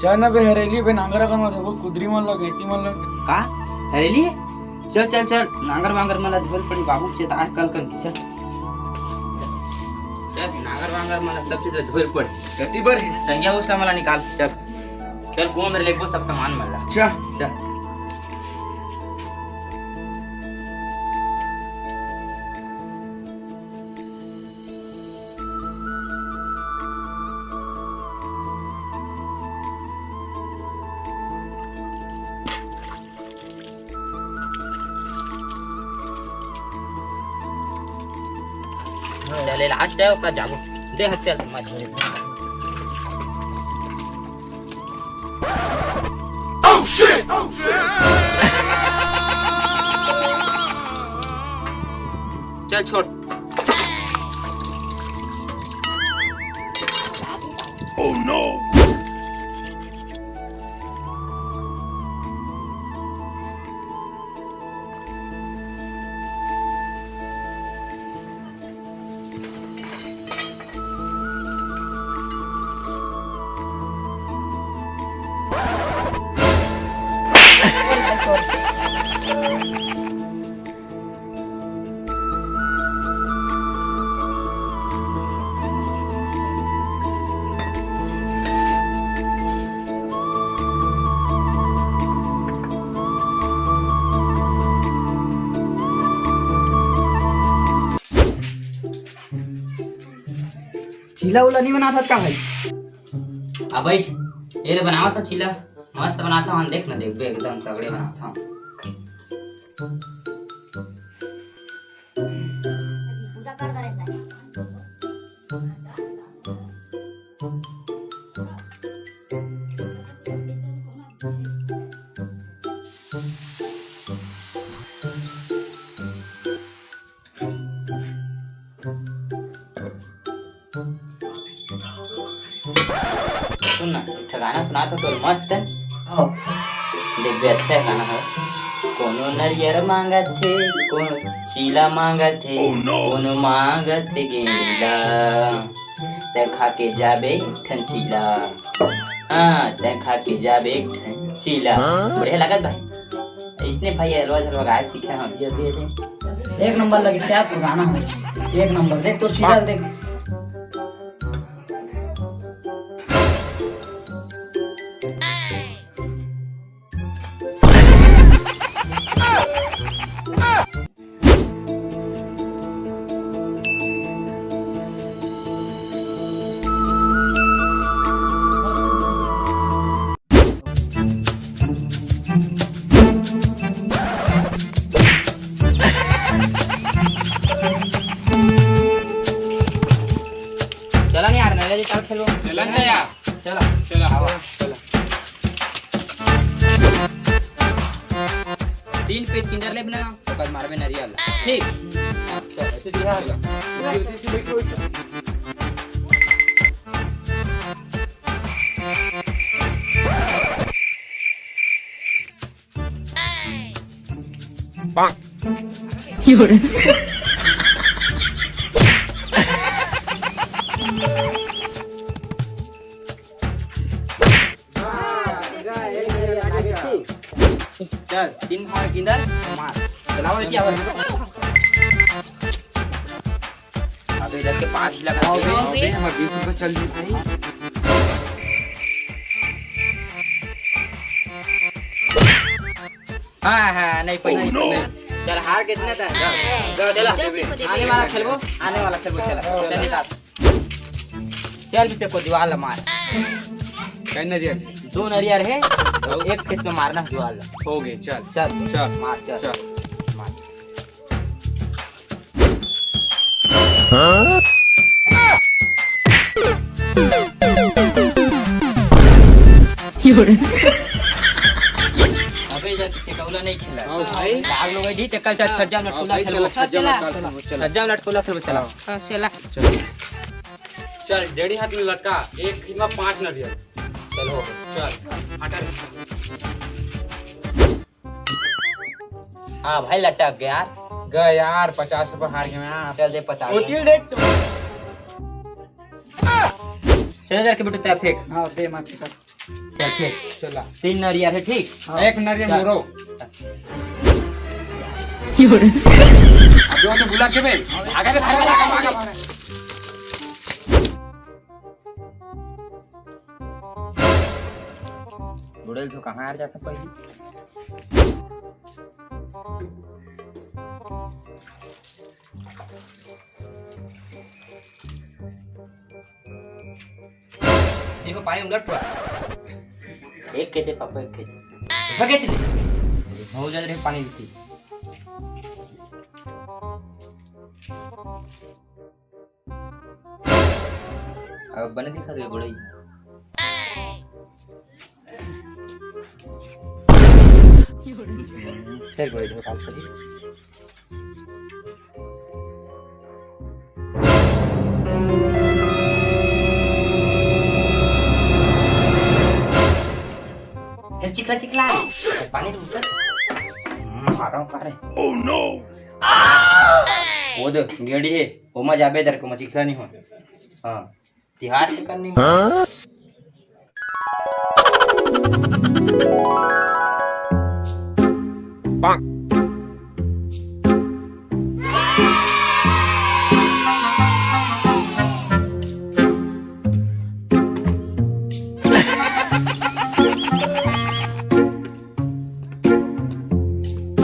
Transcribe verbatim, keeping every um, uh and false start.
चल ना बे हरेली बे, नांगर अगर मत होबो, कुदरी मन ला, गैती मन ला। का? हरेली? चल, चल, चल, नांगर वांगर मन ला धोल पड़ी, बाबू चेता कल कर, चल। चल, नांगर वांगर मन ला सब चीज ला धोल पड़ी। गति बर है। टंगिया उसला मन ला निकाल, चल। चल, कुआं मेर लेगबो सब सामान मन ला। चल। चल। चले लास्ट है, ओकर जाबो। दे हसिया मत। चल छोड़। चीला उला नहीं बनात हस का भाई? आ बैठ, ये ले बनावत हंव चीला, मस्त बनात हंव, देख ना, देखबे एकदम तगड़े बनात हंव। सुन ना, एक ठो गाना सुना तो तोर मस्त। हाँ। देख बे, अच्छा है गाना है। कोनो नरियर मांगत हे, कोनो चीला मांगत हे, कोनो मांगत हे गेंदा। तै खा के जाबे एक ठन चीला। हाँ, तै खा के जाबे एक ठन चीला। बढ़िया लागत भाई। इसने भाई ये रोज रोज गाय सीखे हम, ये भी है। एक नंबर लगे, क्या पुराना है। एक नंबर, देख तो सीरियल देख। चला नहीं यार, नरेश जी, चल खेलो। चला ना यार। चला। चला। आवा, चला। तीन पे किंजर लेब ना, ओकर मारबे नरियल। ठीक। चल, चल, चल। चल, तीन भाग किंदर मार। चलाओ, एती आवा। अबे, इधर के पाँच लगा दे। अबे, हमर बीस रुपए चल देते ही। हाँ, हाँ, नहीं, पैसा नहीं। चल, हार कितना था? दस। चला। दस रुपए। आने वाला खेलबो, आने वाला खेलबो, चला। चल, निकाल। चल, भी से को दीवार ला मार। कई नरियर? दो नरियर है, एक खेत में मारना है दीवार ला। हो गए, चल। चल। चल। मार, चल। चल। मार। अबे, इधर टेकौला नहीं खेला। हाँ, भाई। भाग लो भाई जी, टेकल चल, छज्जा में हाँ, ठूला भाई, खेलबो। चलो, छज्जा में चल, चलो। छज्जा में ठूला खेलबो, चला। हाँ, चला। चल। चल, डेढ़ी हाथ में लटका, एक खेत में पाँच नरियर। चल, हो गया। चल, हटा। हाँ भाई, लटक गया यार। गए यार, पचास रुपए हार गए यार। चल दे पचास। उतिल दे। चल जा के बेटा, तैं फेंक। हाँ, दे, मैं फेंकत। चल फेंक। चला। तीन नरियर हे, ठीक? हाँ। एक नरियर चल। मोरो। अब जो तो बुला के बे। आगे बे, भाग, भाग, भाग, भाग। बुड़ेल तो कहाँ आ जाता पहली? देखो, पानी उलट हुआ। एक खेत है पापा, एक खेत। भगे तेरे। हो जा रे पानी देती। अब बने दिखा रहे बड़े। फिर बड़े देखो काल सही। फिर चिकला चिकला। फिर पानी रुक कर। हम्म, आ रहा हूँ, पा रहे। Oh no! वो दे, गेड़ी है। ओमा जाबे दर को, ओमा चिखला नहीं हो। हाँ, तिहार के करनी। हाँ?